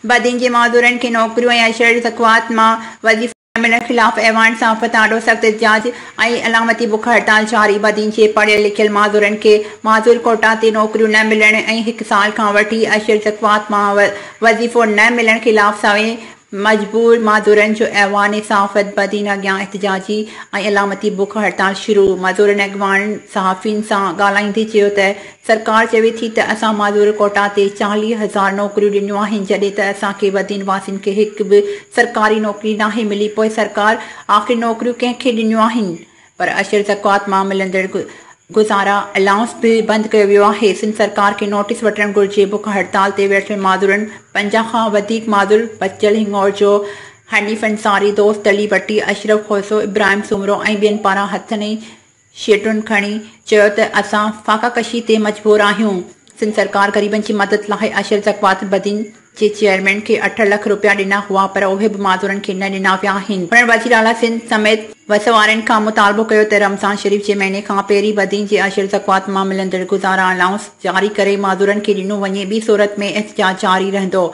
بدين جي معذورن کي نوڪريون ۽ عشر زڪوات مان وظيفو نه ملڻ خلاف ايوان صحافت آڏو سخت احتجاج ۽ علامتي بک هڙتال جاري. بدين جي پڙهيل لکيل معذورن کي معذور ڪوٽا تي نوڪريون نه ملڻ ۽ هڪ سال کان وٺي عشر زڪوات مان وظيفو نه ملڻ خلاف سوين مجبور معذورن جو ايوان صحافت بدين اڳيان احتجاجي ۽ علامتي بک هڙتال شروع. معذورن اڳواڻن صحافين سان ڳالهائيندي چيو ته سرڪار چوي ٿي ته اسان معذور ڪوٽا تي 40 هزار نوڪريون ڏنيون آهن، جڏهن ته اسان کي بدين واسين کي هڪ به سرڪاري نوڪري ناهي ملي، پوء سرڪار آخر نوڪريون ڪنهن کي ڏنيون آهن؟ پر عشر زڪوات مان ملندڙ گذارا الائونس به بند ڪيو ويو آهي، سنڌ سرڪار کي نوٽيس وٺڻ گهرجي. بک هڙتال تي ويٺل معذورن 50 کان وڌيڪ معذور بچل هڱورجو، حنيف انصاري، دوست علي ڀٽي، اشرف کوسو، ابراهيم سومرو ۽ ٻين پاران هٿن ۽ شيٽون کڻي چيو ته اسان فاقا ڪشي تي مجبور آهيون، سنڌ سرڪار غريبن جي مدد لاء عشر زڪوات بدين جي چيئرمين کي 8 لک رپيا ڏنا هئا پر اهي به معذورن کي نه ڏنا ويا آهن. هنن وزير اعليٰ سنڌ سميت وس وارن کان مطالبو ڪيو ته رمضان شريف جي مهيني کان پهرين بدين جي عشر زڪوات مان ملندڙ گذارا الائونس جاري ڪري معذورن کي ڏنو وڃي، ٻي صورت ۾ احتجاج جاري رهندو.